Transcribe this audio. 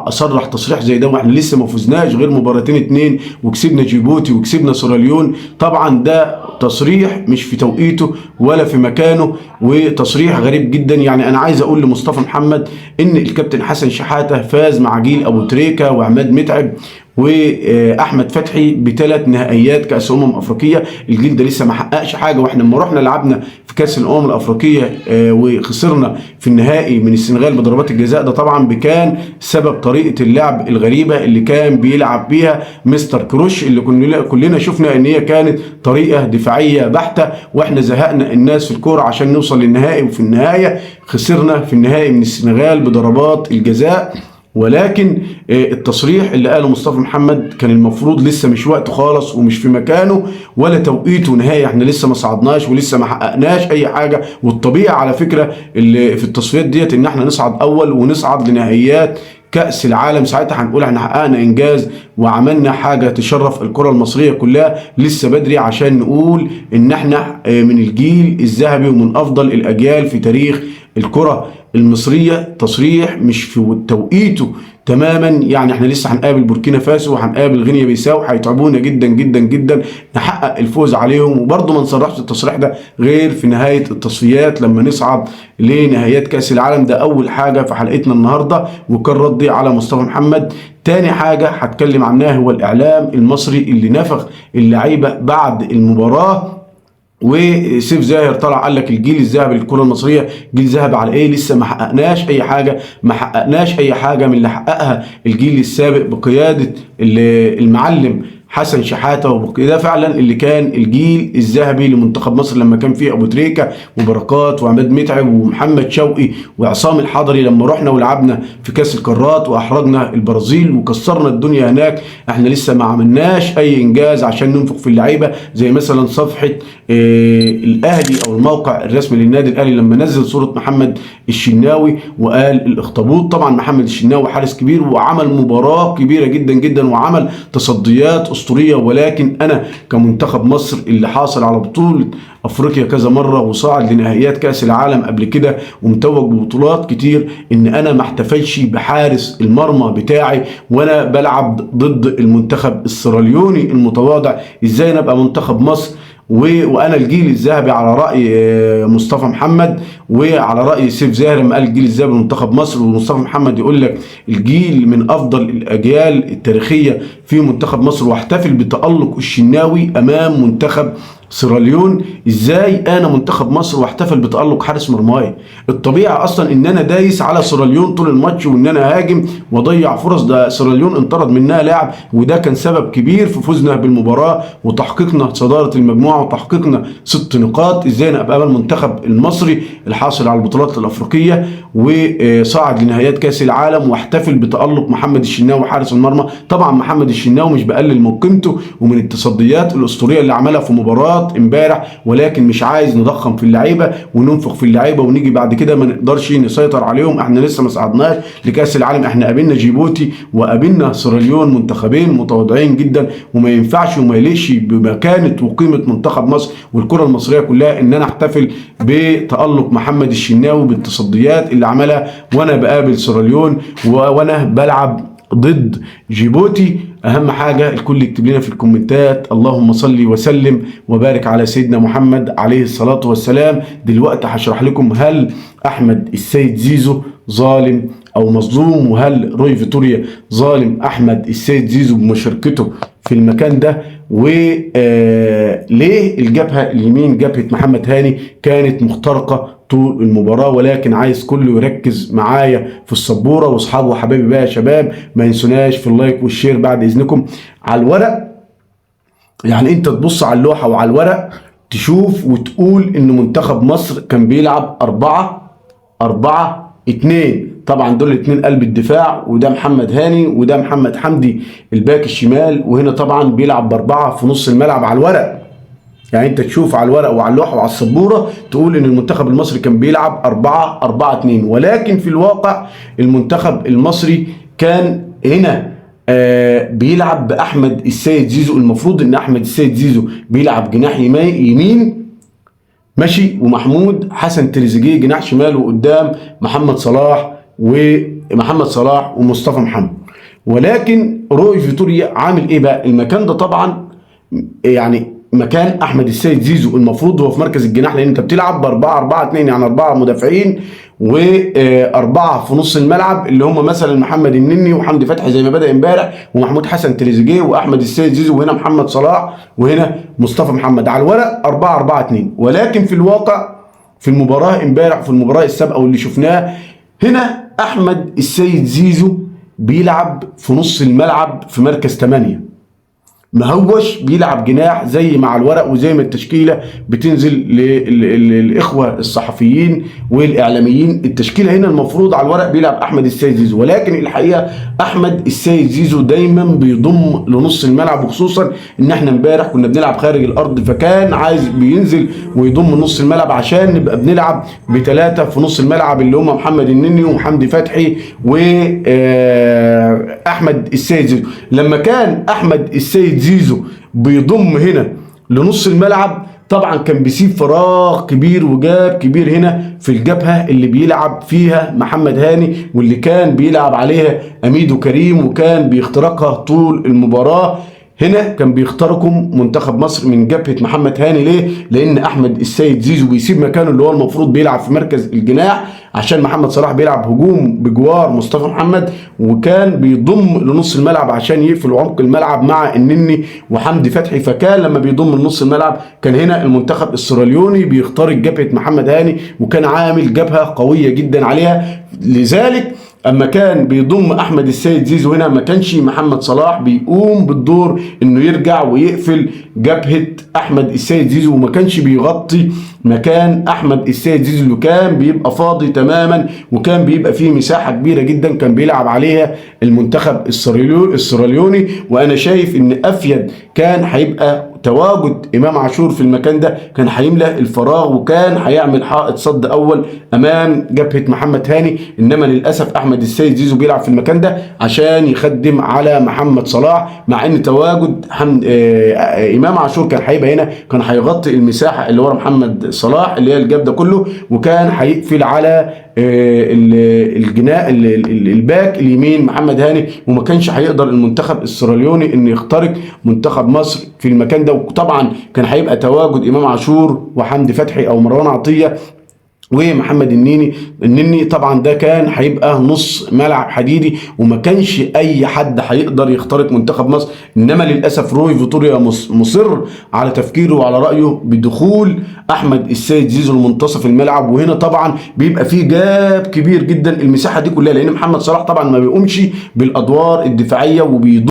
اصرح تصريح زي ده واحنا لسه ما فزناش غير مباراتين 2 وكسبنا جيبوتي وكسبنا سيراليون؟ طبعا ده تصريح مش في توقيته ولا في مكانه، وتصريح غريب جدا. يعني انا عايز اقول لمصطفى محمد ان الكابتن حسن شحاته فاز مع جيل ابو تريكه وعماد متعب واحمد فتحي بثلاث نهائيات كاس افريقية. الجيل ده لسه ما حققش حاجة، واحنا لما رحنا لعبنا في كاس الامم الافريقية وخسرنا في النهائي من السنغال بضربات الجزاء، ده طبعا بكان سبب طريقه اللعب الغريبة اللي كان بيلعب بيها مستر كروش، اللي كلنا شفنا ان هي كانت طريقه دفاعية بحته، واحنا زهقنا الناس في الكورة عشان نوصل للنهائي، وفي النهاية خسرنا في النهائي من السنغال بضربات الجزاء. ولكن التصريح اللي قاله مصطفى محمد كان المفروض لسه مش وقته خالص ومش في مكانه ولا توقيته نهائي. احنا لسه ما صعدناش ولسه ما حققناش اي حاجة، والطبيعي على فكرة اللي في التصفيات ديت ان احنا نصعد اول ونصعد لنهائيات كأس العالم، ساعتها هنقول احنا حققنا انجاز وعملنا حاجة تشرف الكرة المصرية كلها. لسه بدري عشان نقول ان احنا من الجيل الذهبي ومن افضل الاجيال في تاريخ الكرة المصرية. تصريح مش في توقيته تماما. يعني احنا لسه هنقابل بوركينا فاسو وهنقابل غينيا بيساو، هيتعبونا جدا جدا جدا، نحقق الفوز عليهم، وبرضه ما نصرحش التصريح ده غير في نهاية التصفيات لما نصعد لنهايات كأس العالم. ده أول حاجة في حلقتنا النهاردة، وكان ردي على مصطفى محمد. تاني حاجة هتكلم عنها هو الإعلام المصري اللي نفخ اللعيبة بعد المباراة، وسيف زاهر طلع قال لك الجيل الذهبي للكرة المصرية. جيل ذهبي على ايه؟ لسه ما حققناش اي حاجة، ما حققناش اي حاجة من اللي حققها الجيل السابق بقيادة المعلم حسن شحاته، وده فعلا اللي كان الجيل الذهبي لمنتخب مصر لما كان فيه ابو تريكه وبركات وعماد متعب ومحمد شوقي وعصام الحضري، لما رحنا ولعبنا في كاس القارات واحرجنا البرازيل وكسرنا الدنيا هناك. احنا لسه ما عملناش اي انجاز عشان ننفخ في اللعيبة، زي مثلا صفحة الاهلي او الموقع الرسمي للنادي الاهلي لما نزل صوره محمد الشناوي وقال الاخطبوط. طبعا محمد الشناوي حارس كبير وعمل مباراة كبيرة جدا جدا وعمل تصديات اسطورية، ولكن انا كمنتخب مصر اللي حاصل على بطوله افريقيا كذا مرة وصاعد لنهائيات كاس العالم قبل كده ومتوج ببطولات كتير، ان انا ما احتفلش بحارس المرمى بتاعي وانا بلعب ضد المنتخب السيراليوني المتواضع. ازاي انا ابقى منتخب مصر وانا الجيل الذهبي على راي مصطفى محمد وعلى راي سيف زاهر لما قال الجيل الذهبي لمنتخب مصر، ومصطفى محمد يقول لك الجيل من افضل الاجيال التاريخية في منتخب مصر، واحتفل بتالق الشناوي امام منتخب سيراليون. ازاي انا منتخب مصر واحتفل بتالق حارس مرماي؟ الطبيعي اصلا ان انا دايس على سيراليون طول الماتش وان انا هاجم واضيع فرص. ده سيراليون انطرد منها لاعب، وده كان سبب كبير في فوزنا بالمباراة وتحقيقنا صدارة المجموعة وتحقيقنا 6 نقاط. ازاي انا ابقى المنتخب المصري الحاصل على البطولات الافريقية وصاعد لنهايات كاس العالم واحتفل بتالق محمد الشناوي حارس المرمى؟ طبعا محمد الشناوي مش بقلل من قيمته ومن التصديات الاسطورية اللي عملها في مباراة امبارح، ولكن مش عايز نضخم في اللعيبة وننفخ في اللعيبة ونيجي بعد كده ما نقدرش نسيطر عليهم. احنا لسه ما صعدناش لكاس العالم، احنا قابلنا جيبوتي وقابلنا سيراليون، منتخبين متواضعين جدا، وما ينفعش وما يليقش بمكانه وقيمه منتخب مصر والكره المصرية كلها ان انا احتفل بتالق محمد الشناوي بالتصديات اللي عملها وانا بقابل سيراليون وانا بلعب ضد جيبوتي. اهم حاجة الكل يكتب لنا في الكومنتات اللهم صل وسلم وبارك على سيدنا محمد عليه الصلاة والسلام. دلوقتي هشرح لكم هل احمد السيد زيزو ظالم او مظلوم، وهل روي فيتوريا ظالم احمد السيد زيزو بمشاركته في المكان ده، وليه الجبهة اليمين جبهة محمد هاني كانت مخترقه طول المباراة. ولكن عايز كله يركز معايا في السبوره، واصحابه وحبايبي بقى يا شباب ما ينسوناش في ال like وال share بعد اذنكم. على الورق يعني انت تبص على اللوحة وعلى الورق تشوف وتقول ان منتخب مصر كان بيلعب 4-4-2. طبعا دول الاثنين قلب الدفاع، وده محمد هاني وده محمد حمدي الباك الشمال، وهنا طبعا بيلعب ب4 في نص الملعب على الورق. يعني انت تشوف على الورق وعلى اللوحة وعلى السبوره تقول ان المنتخب المصري كان بيلعب 4-4-2، ولكن في الواقع المنتخب المصري كان هنا بيلعب باحمد السيد زيزو. المفروض ان احمد السيد زيزو بيلعب جناح يمين ماشي، ومحمود حسن تريزيجيه جناح شمال، وقدام محمد صلاح ومحمد صلاح ومصطفى محمد. ولكن روي فيتوريا عامل ايه بقى المكان ده؟ طبعا يعني مكان احمد السيد زيزو المفروض هو في مركز الجناح، لان انت بتلعب ب 4-4-2، يعني 4 مدافعين واربعة في نص الملعب اللي هم مثلا محمد النني وحمدي فتحي زي ما بدا امبارح، ومحمود حسن تريزيجيه واحمد السيد زيزو، وهنا محمد صلاح وهنا مصطفى محمد. على الورق 4-4-2، ولكن في الواقع في المباراة امبارح وفي المباراة السابقة واللي شفناه هنا، احمد السيد زيزو بيلعب في نص الملعب في مركز 8، ما هوش بيلعب جناح زي مع الورق وزي ما التشكيلة بتنزل للاخوة الصحفيين والاعلاميين. التشكيلة هنا المفروض على الورق بيلعب احمد السيد زيزو، ولكن الحقيقة احمد السيد زيزو دايما بيضم لنص الملعب، وخصوصا ان احنا امبارح كنا بنلعب خارج الارض، فكان عايز بينزل ويضم نص الملعب عشان نبقى بنلعب بثلاثة في نص الملعب اللي هم محمد النني وحمدي فتحي واحمد السيد زيزو. لما كان احمد السيد زيزو بيضم هنا لنص الملعب، طبعا كان بيسيب فراغ كبير وجاب كبير هنا في الجبهة اللي بيلعب فيها محمد هاني، واللي كان بيلعب عليها اميدو كريم، وكان بيخترقها طول المباراة. هنا كان بيخترقوا منتخب مصر من جبهة محمد هاني. ليه؟ لان احمد السيد زيزو بيسيب مكانه اللي هو المفروض بيلعب في مركز الجناح، عشان محمد صلاح بيلعب هجوم بجوار مصطفى محمد، وكان بيضم لنص الملعب عشان يقفل عمق الملعب مع النني وحمدي فتحي. فكان لما بيضم لنص الملعب كان هنا المنتخب السيراليوني بيخترق جبهة محمد هاني، وكان عامل جبهة قوية جدا عليها. لذلك اما كان بيضم احمد السيد زيزو هنا، ما كانش محمد صلاح بيقوم بالدور انه يرجع ويقفل جبهة احمد السيد زيزو، وما كانش بيغطي مكان احمد السيد زيزو اللي كان بيبقى فاضي تماما، وكان بيبقى فيه مساحة كبيرة جدا كان بيلعب عليها المنتخب السيراليوني. وانا شايف ان افيد كان هيبقى تواجد امام عاشور في المكان ده، كان هيملى الفراغ وكان هيعمل حائط صد اول امام جبهة محمد هاني. انما للاسف احمد السيد زيزو بيلعب في المكان ده عشان يخدم على محمد صلاح، مع ان تواجد امام عاشور كان هيبقى هنا، كان هيغطي المساحة اللي ورا محمد صلاح اللي هي ال gap ده كله، وكان هيقفل على الجناح الباك اليمين محمد هاني، وما كانش هيقدر المنتخب السيراليوني ان يخترق منتخب مصر في المكان ده. وطبعا كان هيبقى تواجد امام عاشور وحمدي فتحي او مروان عطية ومحمد النني، طبعا ده كان هيبقى نص ملعب حديدي، وما كانش اي حد هيقدر يخترق منتخب مصر. انما للاسف روي فيتوريا مصر على تفكيره وعلى رايه بدخول احمد السيد زيزو لمنتصف الملعب، وهنا طبعا بيبقى فيه gap كبير جدا المساحة دي كلها، لان محمد صلاح طبعا ما بيقومش بالادوار الدفاعية وبيضم